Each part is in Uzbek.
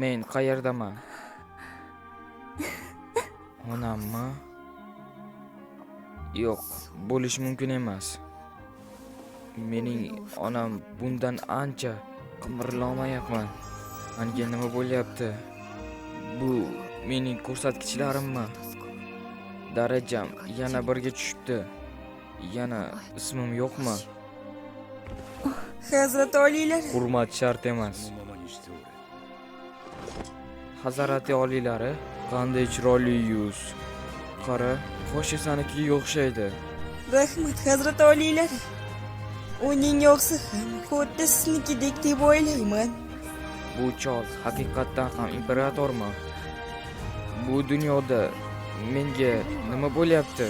Men qayerdaman? Onammi? Yo'q, bo'lishi mumkin emas. Mening onam bundan ancha qimirlamayapman. Menga nima bo'lyapti? Bu mening ko'rsatkichlarimmi? Darajam yana birga tushibdi. Yana ismim yo'qmi? Hazrat oliylari. Hurmat shart emas. Hazrati oliylari, qanday chiroyli yuz. Qara, qoshi sanikiga o'xshaydi. Rahmat, Hazrat oliylari. Uning og'zi ham xuddi siznikidek deb o'ylayman. Bu chol haqiqatdan ham imperatormi? Bu dunyoda menga nima bo'lyapti?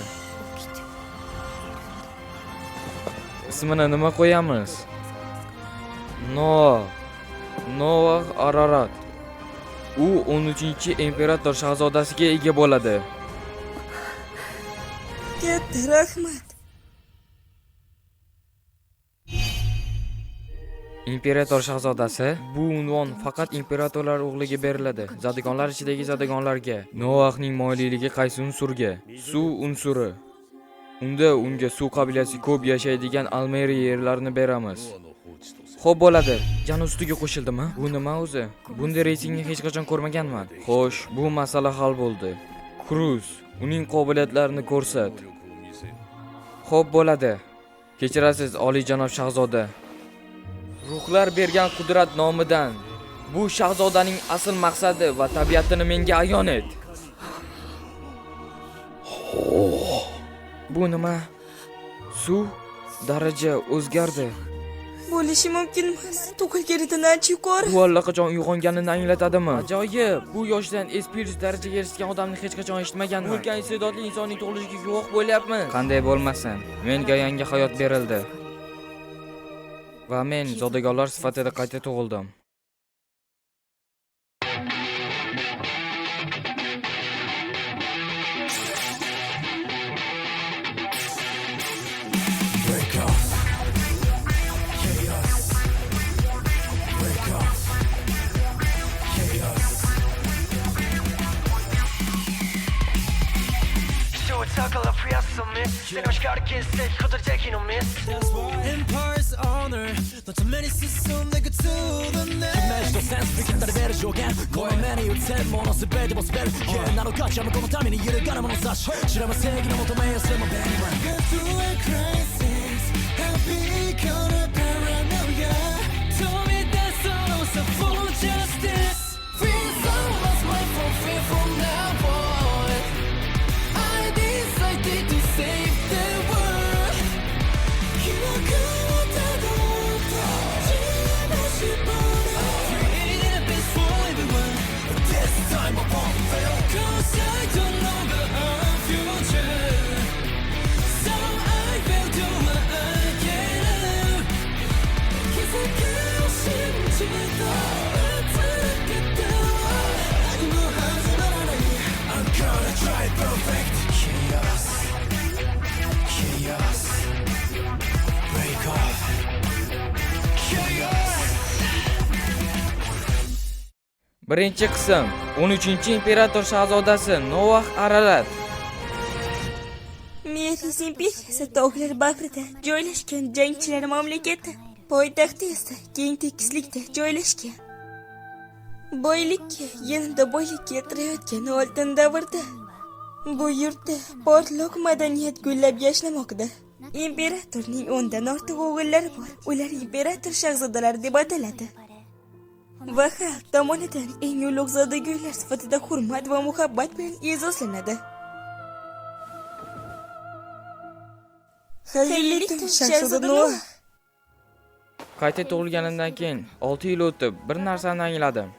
Ismini nima qo'yamiz? Noah. Noah Ararat. U 13-imperator shahzodasiga ega bo'ladi. Katta rahmat. Imperator shahzodasi bu unvon faqat imperatorlar o'g'liga beriladi. Zodigonlar ichidagi zodigonlarga. Noahning moyilligi qaysi unsurga? Suv unsuri. Unda unga suv qabilasi ko'p yashaydigan Almeriya yerlarini beramiz. Xo'p bo'ladi. Jan ustiga qo'shildimi? Bu nima o'zi? Bunday reytingni hech qachon ko'rmaganman. Xo'sh, bu masala hal bo'ldi. Kruz, uning qobiliyatlarini ko'rsat. Xo'p bo'ladi. Kechirasiz, oliyjanob shahzoda. Ruhlar bergan qudrat nomidan bu shahzodaning asl maqsadi va tabiatini menga ayon et. Bu nima? Suv daraja o'zgardi. Bo'lishi mumkin emas. Tug'ilganidan ancha yuqori. Bu allaqachon uyg'onganini anglatadimi? Ajoyib. Bu yoshdan S+ darajaga erishgan odamni hech qachon eshitmaganman. Ulkan iste'dodli insonning tug'ilishiga guvoh bo'lyapman. Qanday bo'lmasin, menga yangi hayot berildi. Va men zodagonlar sifatida qayta tug'ildim. Empire's honor のために揺るがぬ物差し知らま正義の求めやすも Go through a crisis Happy kind of paranoia 飛び出そうさ for justice Feel so lost my for fear from now on I decided to save the world 記録をたどった Created a best for everyone This time I won't fail Cause I don't know the future So I will do what I can 奇跡を信じた続けて何も始まらない I'm gonna try perfect Chaos Chaos Break off Chaos Birinchi qism 13-imperator shahzodasi Noah Ararat. Meris imperiyasi tog'lar bag'rida joylashgan jangchilar mamlakati. Poytaxti esa keng tekislikda joylashgan. Boylikka yanada boylik keltirayotgan oltin davrda bu yurtda porloq madaniyat gullab yashnamoqda. Imperatorning 10 dan ortiq o'g'illari bor. Ular imperator shahzodalari deb ataladi. Va xalq tomonidan eng ulug' zodagonlar sifatida hurmat va muhabbat bilan e'zozlanadi. Xayrli tun, shahzoda Noah. Qayta tug'ilganimdan keyin 6 yil o'tib bir narsani angladim.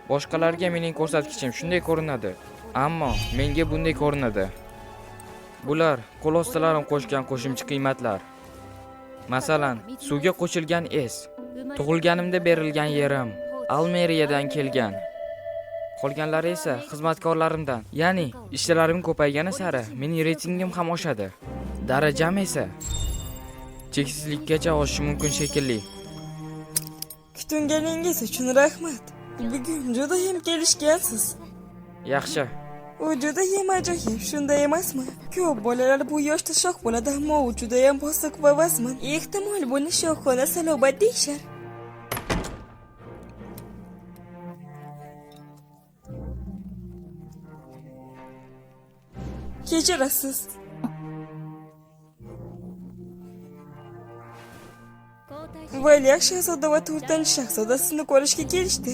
Boshqalarga mening ko'rsatkichim shunday ko'rinadi, ammo menga bunday ko'rinadi. Bular qo'l ostilarim qo'shgan qo'shimcha qiymatlar. Masalan, suvga qo'shilgan es, tug'ilganimda berilgan yerim, Almeriyadan kelgan. Qolganlari esa xizmatkorlarimdan. Ya'ni ishlarim ko'paygani sari mening reytingim ham oshadi. Darajam esa cheksizlikkacha oshishi mumkin shekilli. Kutinganingiz uchun rahmat. Bugun juda ham kelishgansiz. Yaxshi. U juda ham ajoyib, shunday emasmi? Ko'p bolalar bu yoshda shoh bo'ladi, ammo u juda ham bosiq va vazmin. Ehtimol buni shohona salobat deyishar. Kechirasiz. Valiaxt shahzoda va to'rtinchi shahzoda sizni ko'rishga kelishdi.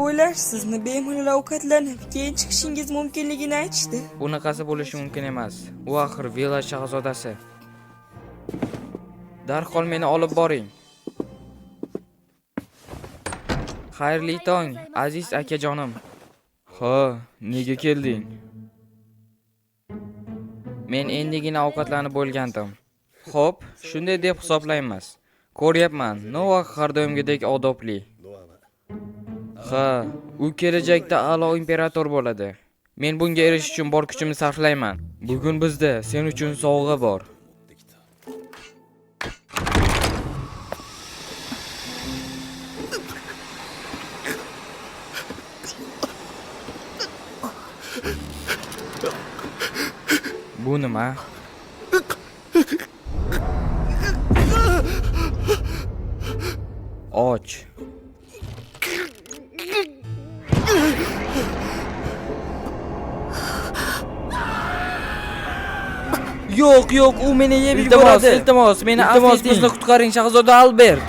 Ular sizni bemalol ovqatlanib, keyin chiqishingiz mumkinligini aytishdi. Bunaqasi bo'lishi mumkin emas. U axir Villa shahzodasi. Darhol meni olib boring. Xayrli tong, aziz akajonim. Ha, nega kelding? Men endigina ovqatlanib bo'lgandim. Xo'p, shunday deb hisoblaymiz. Ko'ryapman, Noah har doimgidek odobli. Ha, u kelajakda a'lo imperator bo'ladi. Men bunga erishish uchun bor kuchimni sarflayman. Bugun bizda sen uchun sovg'a bor. Bu nima? Och. Yo'q, yo'q, u meni yeb yuboradi. Iltimos, meni afv eting. Bizni qutqaring, shahzoda Albert.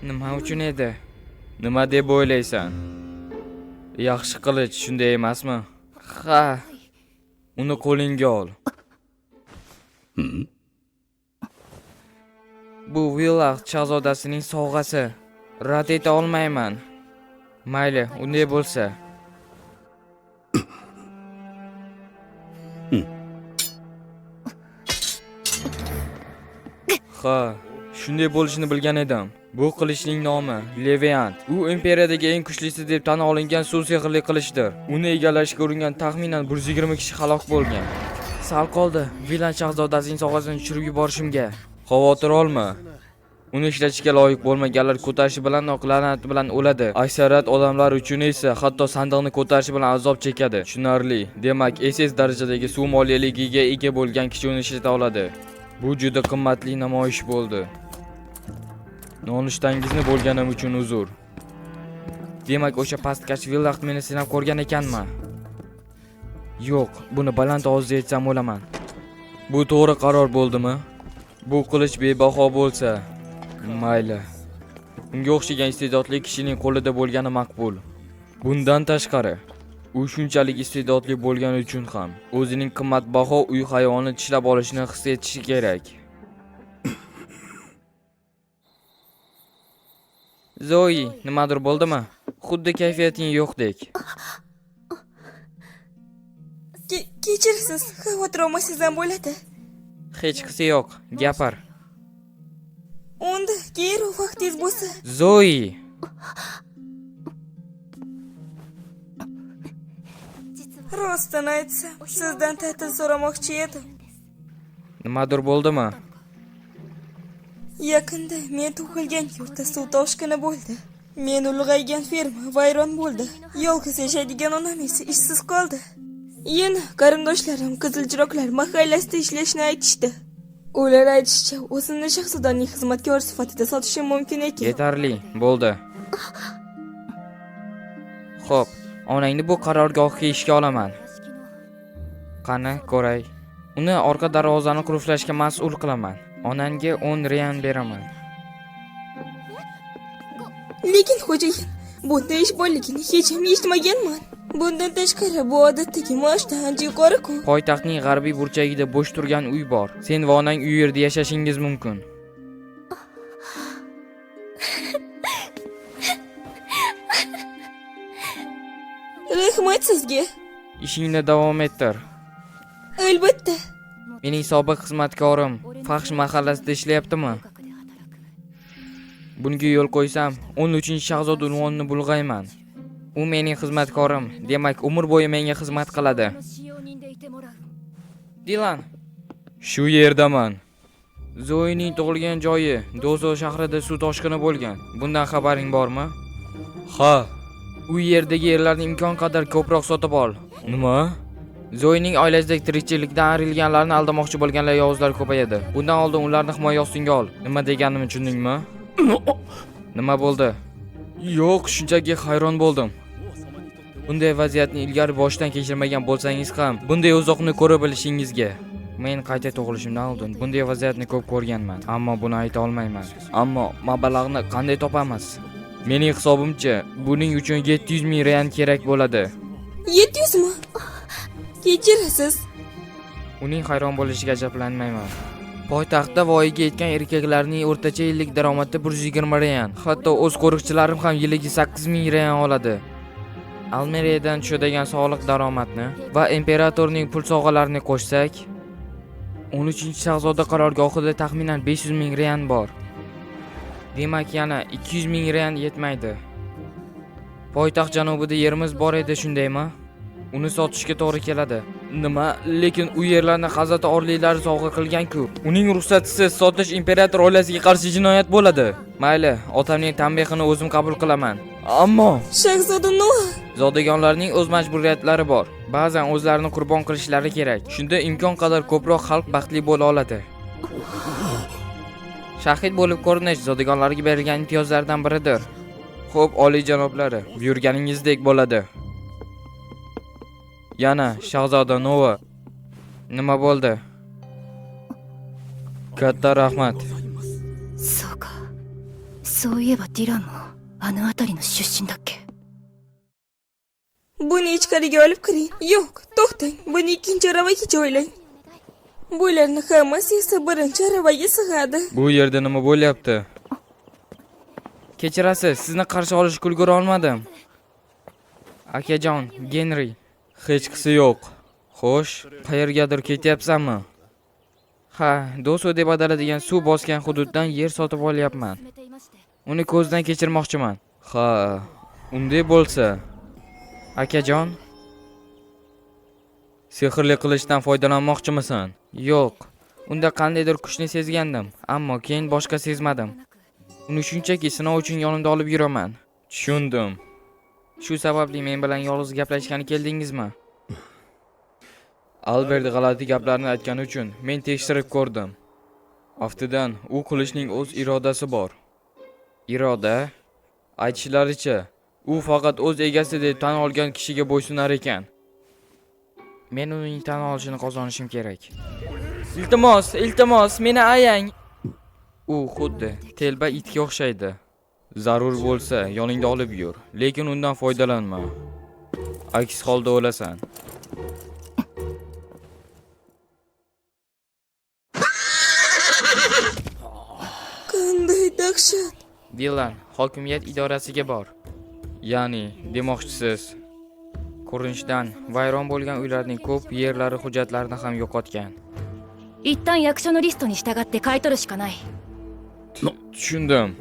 Nima uchun edi? Nima deb o'ylaysan? Yaxshi qilich, shunday emasmi? Ha. Uni qo'lingga ol. Bu Villa shahzodasining sovg'asi. Rad eta olmayman. Mayli, unday bo'lsa. Ha, shunday bo'lishini bilgan edim. Bu qilichning nomi Leviant. U imperiyadagi eng kuchlisi deb tan olingan suv sehrli qilichdir. Uni egallashga uringan taxminan 120 kishi halok bo'lgan. Sal qoldi, Vilan shahzodasining sovg'asini tushirib yuborishimga. Xavotir olma. Uni ishlatishga loyiq bo'lmaganlar ko'tarishi bilanoq la'nat bilan o'ladi. Aksariyat odamlar uchun esa hatto sandiqni ko'tarishi bilan azob chekadi. Tushunarli. Demak, SS darajadagi suv moliyaligiga ega bo'lgan kishi uni ishlata oladi. Bu juda qimmatli namoyish bo'ldi. Nonushtangizni bo'lganim uchun uzr. Demak, o'sha pastkash Villaxt meni sinab ko'rgan ekanmi? Yo'q, buni baland ovozda aytsam o'laman. Bu to'g'ri qaror bo'ldimi? Bu qilich bebaho bo'lsa, mayli. Unga o'xshagan iste'dodli kishining qo'lida bo'lgani maqbul. Bundan tashqari, u shunchalik iste'dodli bo'lgani uchun ham o'zining qimmatbaho uy hayvonini tishlab olishini his etishi kerak. Zoe, nimadir bo'ldimi? Xuddi kayfiyating yo'qdek. Kechirsiz, xavotir olmasangiz ham bo'ladi. Hechqisi yo'q, gapir. Unda keyinroq vaqtingiz bo'lsa. Zoe! Rostini aytsam, sizdan ta'til so'ramoqchi edim. Nimadir bo'ldimi? Yaqinda men tug'ilgan yurtda suv toshqini bo'ldi. Men ulg'aygan ferma vayron bo'ldi. Yolg'iz yashaydigan onam esa ishsiz qoldi. Yana qarindoshlarim Qizilchiroqlar mahallasida ishlashni aytishdi. Ular aytishicha, o'zimni shahzodaning xizmatkori sifatida sotishim mumkin ekan. Yetarli, bo'ldi. Xo'p, onangni bu qarorgohga ishga olaman. Qani, ko'ray. Uni orqa darvozani qulflashga mas'ul qilaman. Onangga 10 rian beraman. Lekin xo'jayin, bunday ish borligini hech ham eshitmaganman. Bundan tashqari bu odatdagi maoshdan ancha yuqori-ku. Poytaxtning g'arbiy burchagida bo'sh turgan uy bor. Sen va onang u yerda yashashingiz mumkin. Rahmat sizga. Ishingni davom ettir. Albatta. Mening sobiq xizmatkorim Fahsh mahallasida ishlayaptimi? Bunga yo'l qo'ysam, 13-shahzoda unvonini bulg'ayman. U mening xizmatkorim, demak, umr bo'yi menga xizmat qiladi. Dilan, shu yerdaman. Zoining tug'ilgan joyi Dozo shahrida suv toshqini bo'lgan. Bundan xabaring bormi? Ha. U yerdagi yerlarni imkon qadar ko'proq sotib ol. Nima? Zoining oilasidagi tirikchilikdan ayrilganlarni aldamoqchi bo'lganlar yovuzlar ko'payadi. Bundan oldin ularni himoya ostingga ol. Nima deganimni tushundingmi? Nima bo'ldi? Yo'q, shunchaki hayron bo'ldim. Bunday vaziyatni ilgari boshdan kechirmagan bo'lsangiz ham, bunday uzoqni ko'ra bilishingizga. Men qayta tug'ilishimdan oldin bunday vaziyatni ko'p ko'rganman, ammo buni ayta olmayman. Ammo mablag'ni qanday topamiz? Mening hisobimcha, buning uchun 700 ming real kerak bo'ladi. 700 mi? Kechirasiz. Uning hayron bo'lishiga ajablanmayman. Poytaxtda voyaga yetgan erkaklarning o'rtacha yillik daromadi 120 real. Hatto o'z qo'riqchilarim ham yiliga 8000 real oladi. Almeriyadan tushadigan soliq daromadni va imperatorning pul sovg'alarini qo'shsak, 13-shahzoda qarorgohida taxminan 500 ming real bor. Demak, yana 200 ming real yetmaydi. Poytaxt janubida yerimiz bor edi, shundaymi? Uni sotishga to'g'ri keladi. Nima? Lekin u yerlarni Hazrati Orliylari sovg'a qilgan-ku. Uning ruxsatisiz sotish imperator oilasiga qarshi jinoyat bo'ladi. Mayli, otamning tanbehini o'zim qabul qilaman. Ammo Shahzoda Noa. Zodagonlarning o'z majburiyatlari bor. Ba'zan o'zlarini qurbon qilishlari kerak. Shunda imkon qadar ko'proq xalq baxtli bo'la oladi. Shahid bo'lib ko'rinish zodagonlarga berilgan imtiyozlardan biridir. Xo'p, oliyjanoblari, buyurganingizdek bo'ladi. Yana Shahzoda Nova. Nima bo'ldi? Katta rahmat. そうか、そういえばディランもあの辺りの出身だっけ？ Buni ichkariga olib kiring. Yo'q, to'xtang. Buni ikkinchi aravaga joylang. Bularni hammasi esa birinchi aravaga sig'adi. Bu yerda nima bo'lyapti? Kechirasiz, sizni qarshi olishga ulgura olmadim. Akajon, Genri, hechqisi yo'q. Xo'sh, qayergadir ketyapsanmi? Ha, Doso deb ataladigan suv bosgan hududdan yer sotib olyapman. Uni ko'zdan kechirmoqchiman. Ha, unday bo'lsa, akajon, sehrli qilichdan foydalanmoqchimisan? Yo'q. Unda qandaydir kuchni sezgandim, ammo keyin boshqa sezmadim. Uni shunchaki sinov uchun yonimda olib yuraman. Tushundim. Shu sababli men bilan yolg'iz gaplashgani keldingizmi? Albert g'alati gaplarni aytgani uchun men tekshirib ko'rdim. Aftidan, u qilichning o'z irodasi bor. Iroda? Aytishlaricha, u faqat o'z egasi deb tan olgan kishiga bo'ysunar ekan. Men uning tan olishini qozonishim kerak. Iltimos, iltimos, meni ayang. U xuddi telba itga o'xshaydi. Zarur bo'lsa, yoningda olib yur, lekin undan foydalanma. Aks holda o'lasan. Qanday dahshat. Dilan, hokimiyat idorasiga bor. Ya'ni, demoqchisiz, ko'rinishdan vayron bo'lgan uylarning ko'p yerlari hujjatlarini ham yo'qotgan. 一旦役所のリストに従って買い取るしかない。 Tushundim.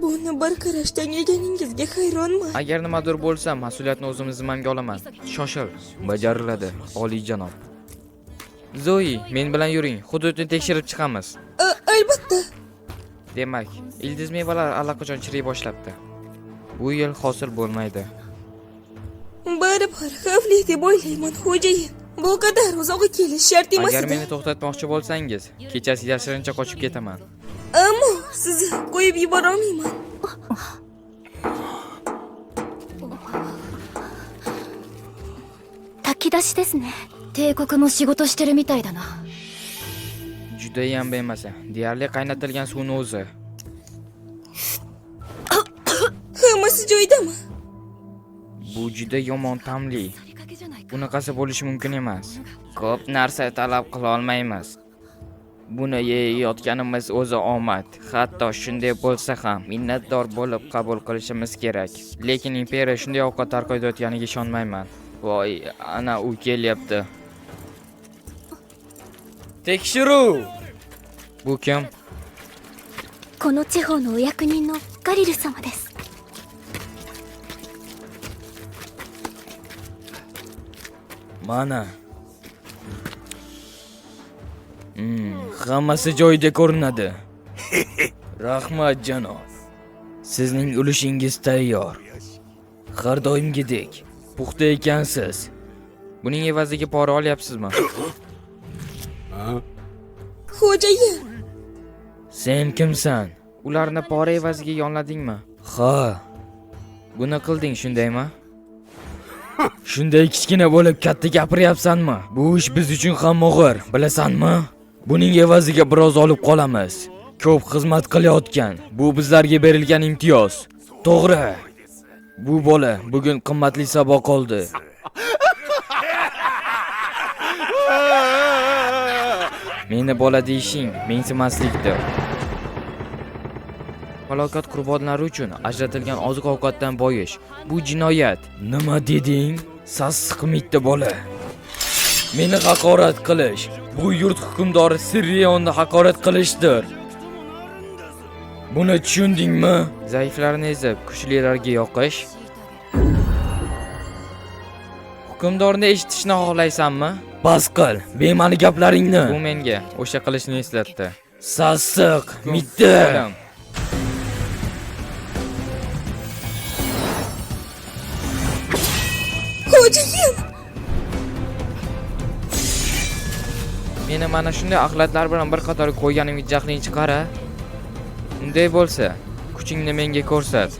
Buni bir qarashdan yeganingizga hayronman. Agar nimadir bo'lsa, mas'uliyatni o'zim zimmamga olaman. Shoshil, bajariladi, oliyjanob. Zoe, men bilan yuring, hududni tekshirib chiqamiz. Albatta. Demak, ildiz mevalar allaqachon chiriy boshlabdi. Bu yil hosil bo'lmaydi. Baribir xavfli deb o'ylayman, xo'jayin. Bu qadar uzoqqa kelish shart emas Agar edi. meni to'xtatmoqchi bo'lsangiz, kechasi yashirincha qochib ketaman. Ammo sizni qo'yib yubora olmayman. 炊き出しですね。帝国も仕事してるみたいだな。 Judayam bemaza. Deyarli qaynatilgan suvni o'zi. Hammasi joyidami? Bu juda yomon ta'mli. Bunaqasi bo'lishi mumkin emas. Ko'p narsa talab qila olmaymiz. Buni yeyotganimiz o'zi omad. Hatto shunday bo'lsa ham minnatdor bo'lib qabul qilishimiz kerak. Lekin imperiya shunday ovqat tarqatayotganiga ishonmayman. Voy, ana u kelyapti. Tekshiruv. Bu kim? この地方のお役人のガリル様です。 Mana. Hammasi joyida ko'rinadi. Rahmat, janob. Sizning ulushingiz tayyor. Har doimgidek puxta ekansiz. Buning evaziga pora olyapsizmi? Xo'jayin, Sen kimsan? Ularni pora evaziga yonladingmi? Ha. Buni qilding, shundaymi? Shunday kichkina bo'lib katta gapiryapsanmi? Bu ish biz uchun ham og'ir, bilasanmi? Buning evaziga biroz olib qolamiz. Ko'p xizmat qilayotgan. Bu bizlarga berilgan imtiyoz. To'g'ri. Bu bola bugun qimmatli saboq oldi. Meni bola deyishing mensimaslikdir. Falokat qurbonlari uchun ajratilgan oziq-ovqatdan boyish bu jinoyat. Nima deding? Sassiq mitti bola. Meni haqorat qilish bu yurt hukmdori Sirriyonni haqorat qilishdir. Buni tushundingmi? Zaiflarni ezib, kuchlilarga yoqish. Hukmdorni eshitishni xohlaysanmi? Bas qil, bema'ni gaplaringni. Bu menga o'sha qilichni eslatdi. Sassiq mitti. Xo'jayin! Meni mana shunday axlatlar bilan bir qatorga qo'yganimga jahling chiqar a? Unday bo'lsa, kuchingni menga ko'rsat.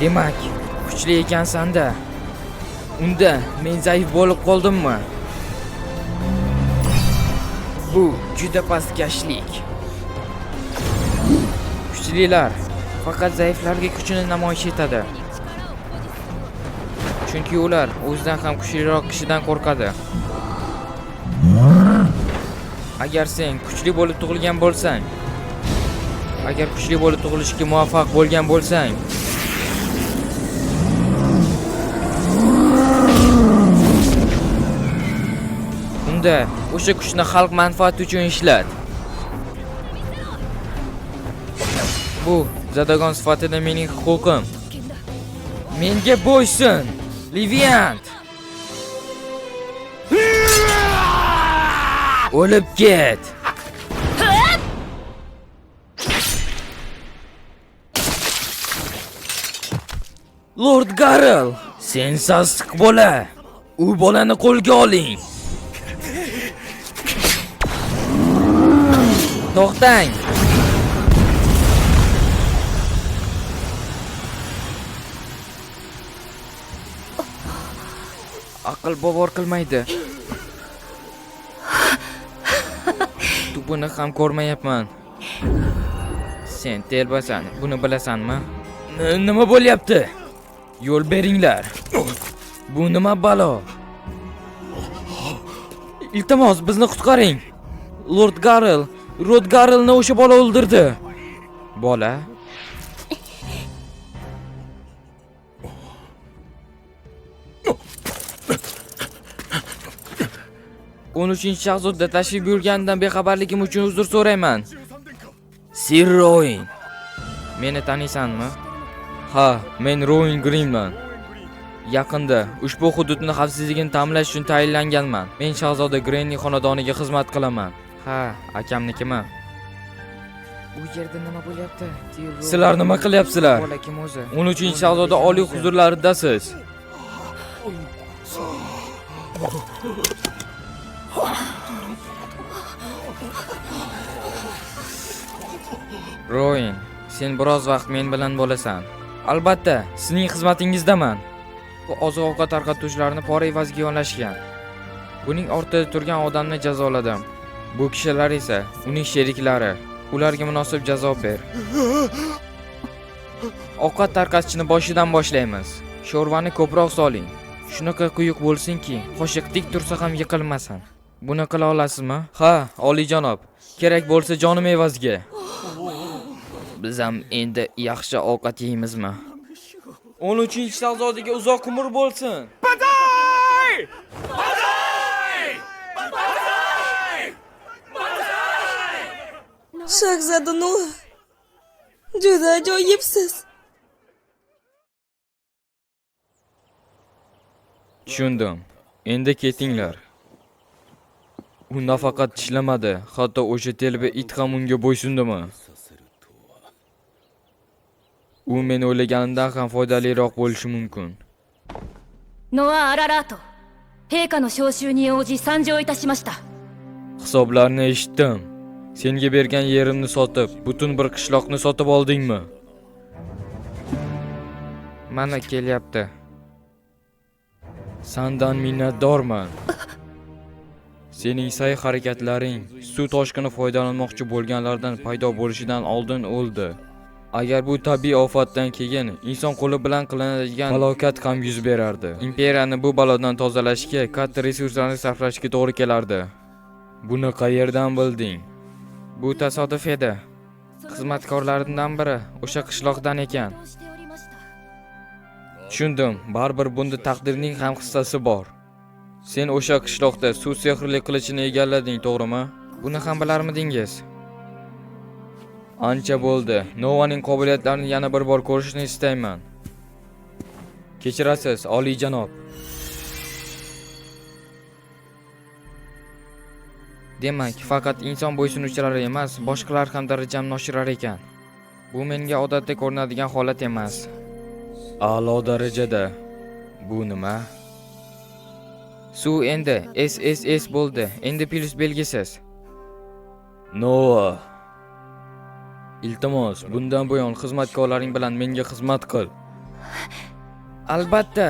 Demak, kuchli ekansan-da. Unda men zaif bo'lib qoldimmi? Bu juda pastkashlik. Kuchlilar faqat zaiflarga kuchini namoyish etadi. Chunki ular o'zidan ham kuchliroq kishidan qo'rqadi. Agar sen kuchli bo'lib tug'ilgan bo'lsang, agar kuchli bo'lib tug'ilishga muvaffaq bo'lgan bo'lsang, unda o'sha kuchni xalq manfaati uchun ishlat. Bu zadagon sifatida mening huquqim. Menga bo'ysun, Liviant. O'lib ket. Lord Garrel, sen sassiq bola. U bolani qo'lga oling. To'xtang. Aql bovar qilmaydi. Tubini ham ko'rmayapman. Sen telbasan, buni bilasanmi? Nima bo'lyapti? Yo'l beringlar. Bu nima balo? Iltimos, bizni qutqaring. Lord Garrel, Lord Garrelni o'sha bola o'ldirdi. Bola? 13-shahzoda tashrif buyurganidan bexabarligim uchun uzr so'rayman. Sir Roin. Meni taniysanmi? Ha, men Roin Greenman. Yaqinda ushbu hududni xavfsizligini ta'minlash uchun tayinlanganman. Men shahzoda Greenning xonadoniga xizmat qilaman. Ha, akamnikimi? Bu yerda nima bo'lyapti? Sizlar nima qilyapsizlar? Bola kim o'zi? 13-shahzoda oliy huzurlaridasiz. Roin, sen biroz vaqt men bilan bo'lasan. Albatta, sizning xizmatingizdaman. Bu oziq-ovqat tarqatuvchilarni pora evaziga yonlashgan. Buning ortida turgan odamni jazoladim. Bu kishilar esa uning sheriklari. Ularga munosib jazo ber. Ovqat tarqatishni boshidan boshlaymiz. Sho'rvani ko'proq soling. Shunaqa quyuq bo'lsinki, qoshiq tik tursa ham yiqilmasin. Buni qila olasizmi? Ha, oliyjanob. Kerak bo'lsa jonim evaziga. Biz ham endi yaxshi ovqat yeymizmi? 13-shahzodaga uzoq umr bo'lsin. Shahzoda Noa, juda ajoyibsiz. Tushundim. Endi ketinglar. U nafaqat tishlamadi, hatto o'sha telba it ham unga bo'ysundimi? U men o'ylaganimdan ham foydaliroq bo'lishi mumkin. ノア・アララート陛下の召集に応じ参上いたしました。 Hisoblarni eshitdim. Senga bergan yerimni sotib, butun bir qishloqni sotib oldingmi? Mana kelyapti. Sandan minnatdorman. Sening sa'y harakatlaring suv toshqini foydalanmoqchi bo'lganlardan paydo bo'lishidan oldin o'ldi. Agar bu tabiiy ofatdan keyin inson qo'li bilan qilinadigan falokat ham yuz berardi. Imperiyani bu balodan tozalashga katta resurslarni sarflashga to'g'ri kelardi. Buni qayerdan bilding? Bu tasodif edi. Xizmatkorlarimdan biri o'sha qishloqdan ekan. Tushundim, baribir bunda taqdirning ham hissasi bor. Sen o'sha qishloqda suv sehrli qilichini egallading, to'g'rimi? Buni ham bilarmidingiz? Ancha bo'ldi. Novaning qobiliyatlarini yana bir bor ko'rishni istayman. Kechirasiz, oliyjanob. Demak, faqat inson bo'ysunuvchilari emas, boshqalar ham darajamni oshirar ekan. Bu menga odatda ko'rinadigan holat emas. A'lo darajada. Bu nima? Suv endi SSS bo'ldi. Endi plyus belgisiz. Noa. Iltimos, bundan buyon xizmatkorlaring bilan menga xizmat qil. Albatta.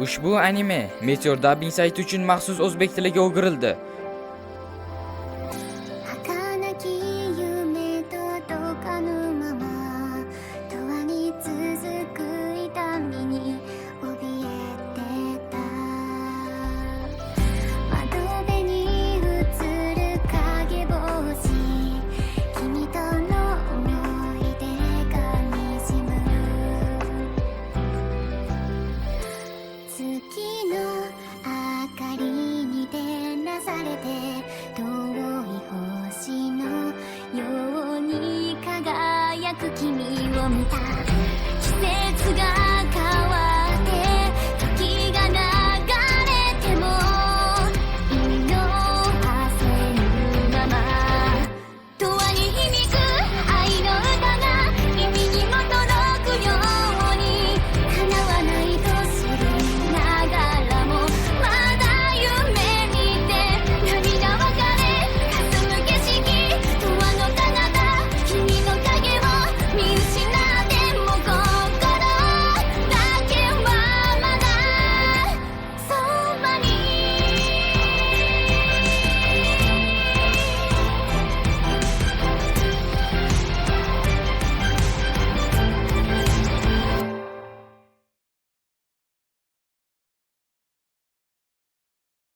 Ushbu anime Meteor dubbing sayti uchun maxsus o'zbek tiliga o'girildi. 儚き夢届かぬまま永遠に続く痛みに怯えてた窓辺に映る影星君との思い出がにじむ月の明かりに照らされて遠い星のように輝く君を見た季節が